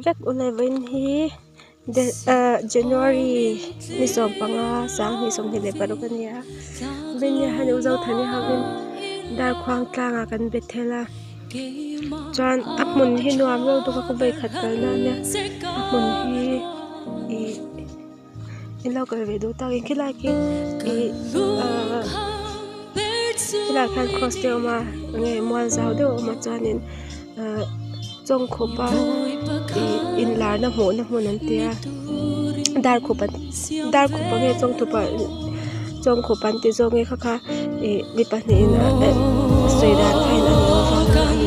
vek ule vawiin hi ahh January ni 15 2026 a ni a vawiin ni hian u Zothani hovin darkhuang tlangah kan be thel a chuan a hmun hi nuam reuh bawk a ka vawikhat kalna ania a hmun hi ihh in lo kal ve duh tak in khilai khi ihh ahh khilaiah khian cross te a awm a enge mual zau deuh a awm a chuanin ahh chawngkhupa ih inlarna hmuhna hmun an ti a darkhup an darkhupa nge chawngthupa chawngkhup an ti zawk nge kha kha ih mi pahnihin sawi dan kha in an lo vang a ani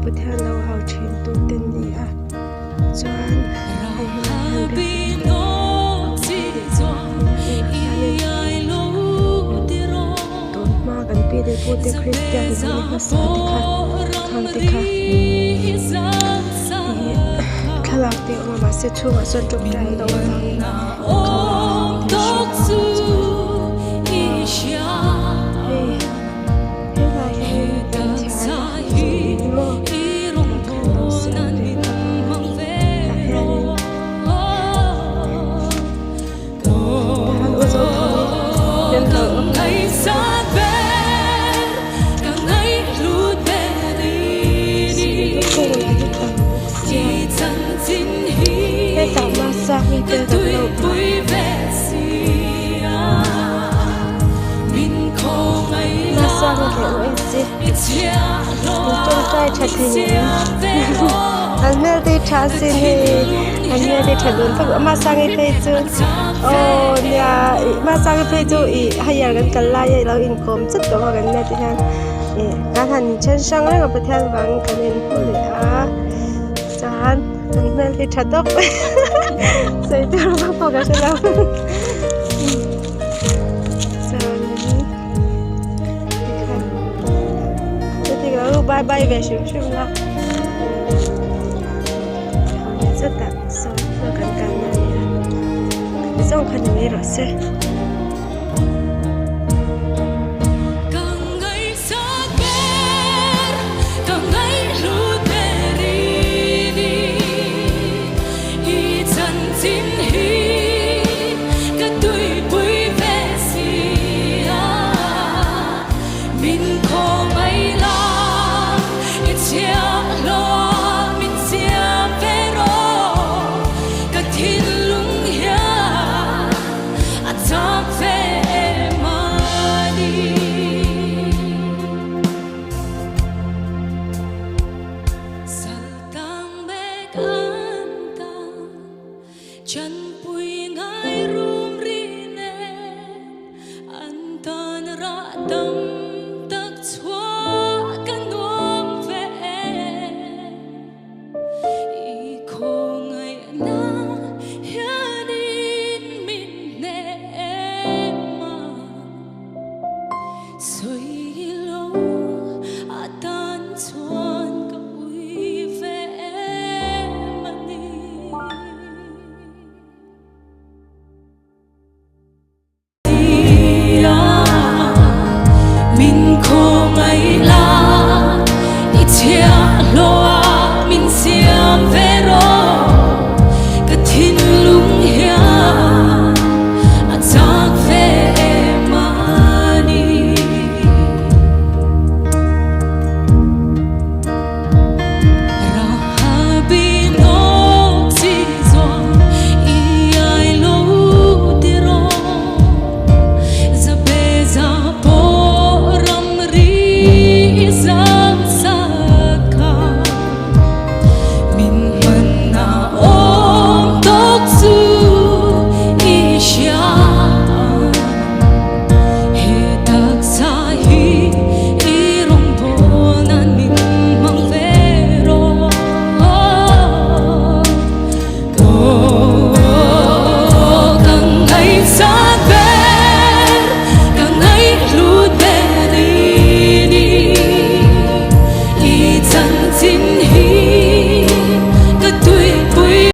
Pathian lo hau thin tu te an ni a chuan hei helai hian biakin tun hma kan pi leh pu te Kristian an ni hmasa te kha khang te kha ih thlalak te a awm a mahse chhungah sawn tawngtai an lo avangin thlalak an hre lo chuan hei helai hian kan thian maw thlalak an lo siam ve a tah hianin. An hmel te hi tha sin hei an hmel te hi tha dun tak mahsangin phei chu aw nia ih mahsangin phei chu ih higher kan kal lai a ilo inkawm chut tawh a kan nia ti hian ih kan han then hrang reng a Pathian vangin kan inhmu leh a chuan an hmel hi tha tawp sawi tur vak pawh ka hre lo chuanin tikhan chuti lo bye bye ve hrim hrim la. Chutah sawn hma kan kalna a ni a zawng kha ni mai rawh se.